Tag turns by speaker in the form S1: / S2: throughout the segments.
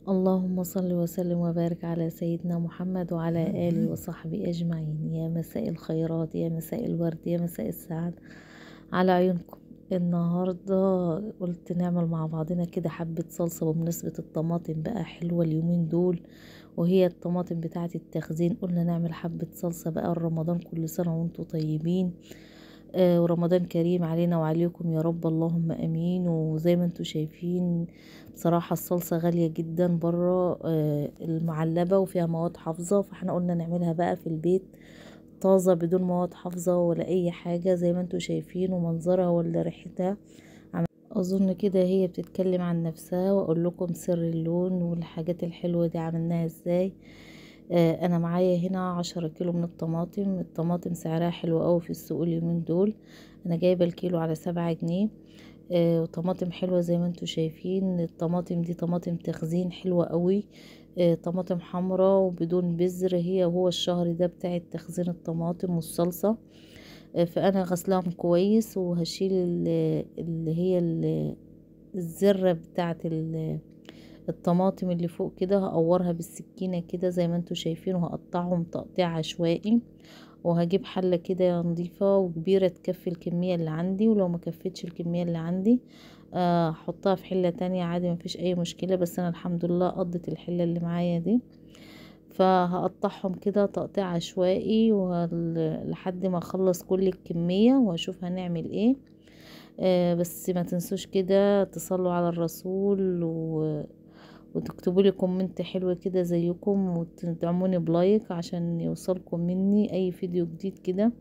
S1: اللهم صل وسلم وبارك على سيدنا محمد وعلى آله وصحبه أجمعين. يا مساء الخيرات، يا مساء الورد، يا مساء السعادة على عيونكم. النهاردة قلت نعمل مع بعضنا كده حبة صلصة بمناسبة الطماطم بقى حلوة اليومين دول، وهي الطماطم بتاعة التخزين. قلنا نعمل حبة صلصة بقى رمضان، كل سنة وانتم طيبين، ورمضان كريم علينا وعليكم يا رب، اللهم امين. وزي ما انتم شايفين بصراحة الصلصة غالية جدا بره، المعلبة وفيها مواد حافظة، فاحنا قلنا نعملها بقى في البيت طازة بدون مواد حافظة ولا اي حاجة، زي ما انتم شايفين ومنظرها ولا ريحتها. اظن كده هي بتتكلم عن نفسها. واقول لكم سر اللون والحاجات الحلوة دي عملناها ازاي. انا معايا هنا 10 كيلو من الطماطم. الطماطم سعرها حلو قوي في السوق اليومين دول، انا جايبه الكيلو على 7 جنيه. وطماطم حلوة زي ما انتم شايفين. الطماطم دي طماطم تخزين حلوة قوي، طماطم حمراء وبدون بذر، هي وهو الشهر ده بتاع تخزين الطماطم والصلصه. فانا غسلاهم كويس، وهشيل اللي هي الذرة بتاعه الطماطم اللي فوق كده، هقورها بالسكينة كده زي ما انتم شايفين، وهقطعهم تقطيع عشوائي. وهجيب حلة كده نظيفة وكبيرة تكفي الكمية اللي عندي، ولو ما كفتش الكمية اللي عندي احطها في حلة تانية عادي، مفيش اي مشكلة. بس انا الحمد لله قضت الحلة اللي معايا دي، فهقطعهم كده تقطيع عشوائي لحد ما اخلص كل الكمية واشوف هنعمل ايه. بس ما تنسوش كده تصلوا على الرسول وتكتبوا لي comment حلو كده زيكم، وتدعموني ب like عشان يوصلكم مني اي فيديو جديد كده.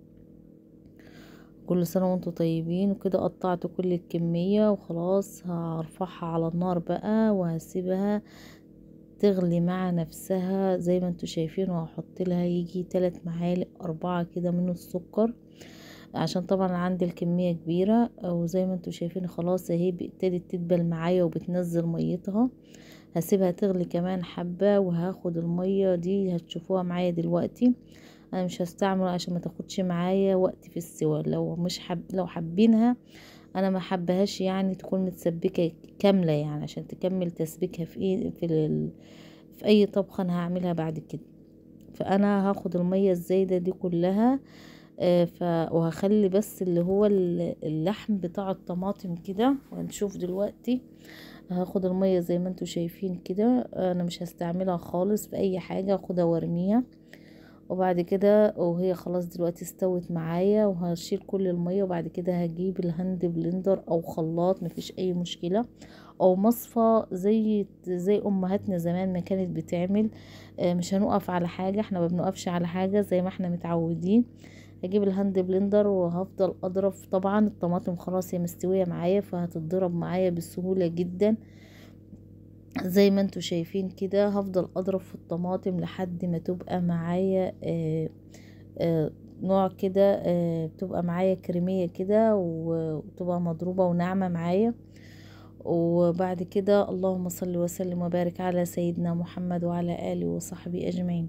S1: كل سنة وانتم طيبين. وكده قطعت كل الكمية وخلاص، هرفعها على النار بقى وهسيبها تغلي مع نفسها زي ما انتم شايفين. وهحط لها يجي 3 معالق 4 كده من السكر، عشان طبعا عندي الكمية كبيرة. وزي ما انتم شايفين خلاص اهي ابتدت تدبل معايا وبتنزل ميتها. هسيبها تغلي كمان حبة، وهاخد المية دي هتشوفوها معايا دلوقتي. انا مش هستعمله عشان ما تاخدش معايا وقت في السوى. لو مش لو حابينها، انا ما حبهاش يعني تكون متسبكة كاملة، يعني عشان تكمل تسبيكها في ايه في اي طبخة انا هعملها بعد كده. فانا هاخد المية الزايدة دي كلها، وهخلي بس اللي هو اللحم بتاع الطماطم كده. وهنشوف دلوقتي. هاخد المية زي ما انتم شايفين كده، انا مش هستعملها خالص في اي حاجة، هاخدها وارميها. وبعد كده وهي خلاص دلوقتي استوت معايا، وهشيل كل المية. وبعد كده هجيب ال hand blender او خلاط، مفيش اي مشكلة، او مصفى زي امهاتنا زمان ما كانت بتعمل. مش هنقف على حاجة، احنا ما بنقفش على حاجة زي ما احنا متعودين. هجيب ال hand blender وهفضل اضرب. طبعا الطماطم خلاص هي مستوية معايا، فهتتضرب معايا بسهولة جدا زي ما انتم شايفين كده. هفضل اضرب في الطماطم لحد ما تبقى معايا نوع كده، بتبقى معايا كريميه كده، وتبقى مضروبة وناعمه معايا. وبعد كده اللهم صل وسلم وبارك على سيدنا محمد وعلى اله وصحبه اجمعين.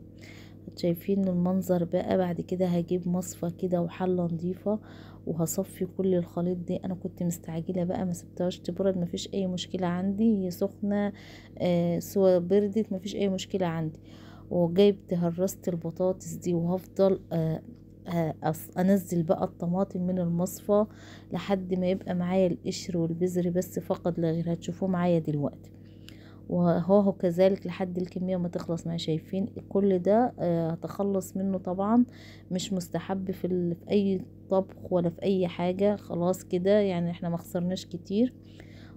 S1: شايفين المنظر بقى. بعد كده هجيب مصفى كده وحله نظيفة، وهصفي كل الخليط دي. انا كنت مستعجلة بقى، ما سبتهاش تبرد، مفيش اي مشكلة عندي، هي سخنة سواء بردت مفيش اي مشكلة عندي. وجايبت هرست البطاطس دي، وهفضل انزل بقى الطماطم من المصفى لحد ما يبقى معايا القشر والبذر بس فقط لا غير. هتشوفوه معايا دلوقتي. وهو كذلك لحد الكمية ما تخلص معايا. شايفين كل ده هتخلص منه. طبعا مش مستحب في اي طبخ ولا في اي حاجة، خلاص كده يعني احنا ما خسرناش كتير.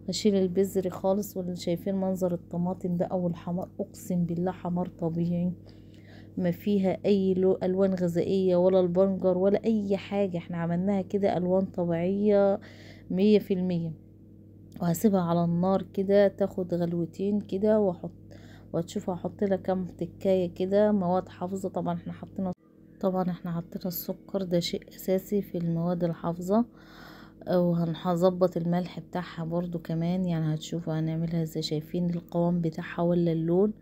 S1: هشيل البذر خالص. واللي شايفين منظر الطماطم بقى والحمار، اقسم بالله حمار طبيعي، ما فيها اي الوان غذائية ولا البنجر ولا اي حاجة، احنا عملناها كده الوان طبيعية 100%. وهسيبها على النار كده تاخد غلوتين كده، واحط وهتشوفوا هحط لها كام تكايه كده مواد حافظه. طبعا احنا حطينا السكر، ده شيء اساسي في المواد الحافظة. وهنظبط الملح بتاعها برضو كمان، يعني هتشوفوا هنعملها ازاي. شايفين القوام بتاعها ولا اللون؟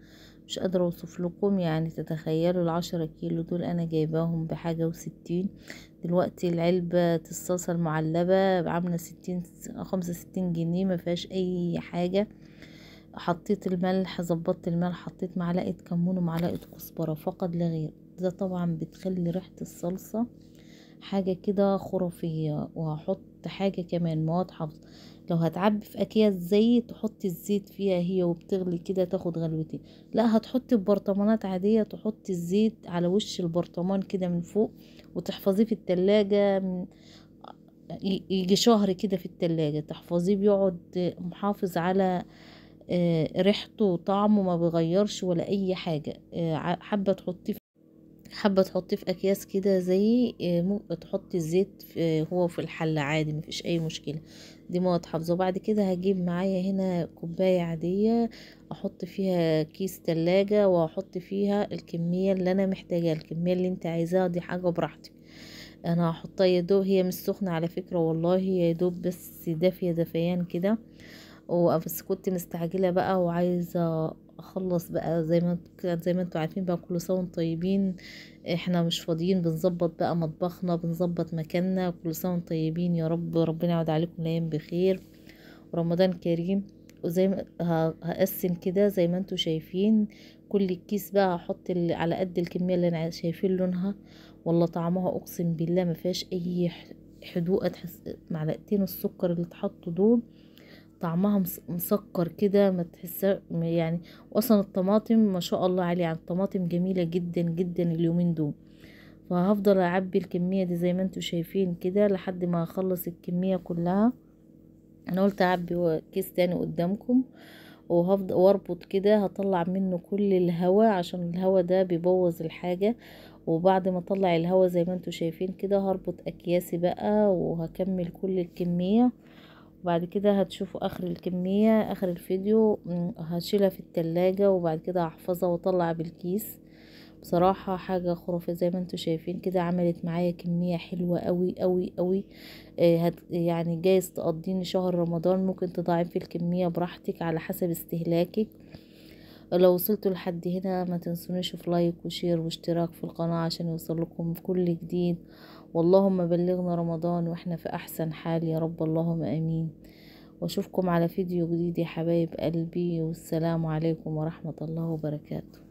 S1: مش قادرة اوصف لكم، يعني تتخيلوا 10 كيلو دول انا جايباهم ب61. دلوقتي العلبة الصلصه المعلبه عامله 65 جنيه، ما فيهاش اي حاجة. حطيت الملح، ظبطت الملح، حطيت معلقة كمون ومعلقة كزبرة فقط لا غير. ده طبعا بتخلي ريحة الصلصة حاجة كده خرافية. وهحط حاجة كمان، مواد حافظة. لو هتعبي في اكياس زيت تحطي الزيت فيها هي وبتغلي كده تاخد غلوتين، لا هتحطي في برطمانات عادية تحطي الزيت على وش البرطمان كده من فوق، وتحفظيه في التلاجة يجي شهر كده في التلاجة تحفظيه، بيقعد محافظ على ريحته وطعمه، ما بيغيرش ولا اي حاجة. حابة تحطيه في اكياس كده زي ممكن تحطي الزيت هو في الحلة عادي، مفيش اي مشكلة. دي مواد حافظة. وبعد كده هجيب معايا هنا كوباية عادية احط فيها كيس تلاجة، واحط فيها الكمية اللي انا محتاجاها، الكمية اللي انت عايزاها، دي حاجة براحتك. انا هحطها يا دوب، هي مش سخنة على فكرة والله، يا دوب بس دافية دفيان كده، وبس كنت مستعجلة بقى وعايزة اخلص بقى، زي ما انتوا عارفين بقى، كل سنة وانتم طيبين، احنا مش فاضيين، بنظبط بقى مطبخنا، بنظبط مكاننا. كل سنة وانتم طيبين يا رب، ربنا يعود عليكم الايام بخير ورمضان كريم. وزي ما هقسم كده زي ما انتوا شايفين كل الكيس بقى، هحط على قد الكمية اللي انا شايفين لونها والله طعمها، اقسم بالله ما فيهاش اي حدوقة، تحس معلقتين السكر اللي اتحطوا دول طعمها مسكر كده، ما تحس يعني. واصلا الطماطم ما شاء الله عليها، يعني الطماطم جميلة جدا جدا اليومين دول. فهفضل اعبي الكمية دي زي ما انتوا شايفين كده لحد ما اخلص الكمية كلها. انا قلت اعبي كيس تاني قدامكم، وهفضل واربط كده، هطلع منه كل الهواء عشان الهواء ده بيبوظ الحاجة. وبعد ما اطلع الهواء زي ما انتوا شايفين كده هربط اكياسي بقى وهكمل كل الكمية. وبعد كده هتشوفوا اخر الكمية اخر الفيديو، هشيلها في التلاجة وبعد كده هحفظها واطلع بالكيس. بصراحة حاجة خرافية زي ما انتوا شايفين كده، عملت معايا كمية حلوة قوي قوي قوي. يعني جايز تقضيني شهر رمضان، ممكن تضاعفي الكمية براحتك على حسب استهلاكك. لو وصلتوا لحد هنا ما تنسونيش في like و share واشتراك في القناة عشان يوصل لكم كل جديد. واللهم بلغنا رمضان واحنا في احسن حال يا رب، اللهم امين. واشوفكم على فيديو جديد يا حبايب قلبي، والسلام عليكم ورحمة الله وبركاته.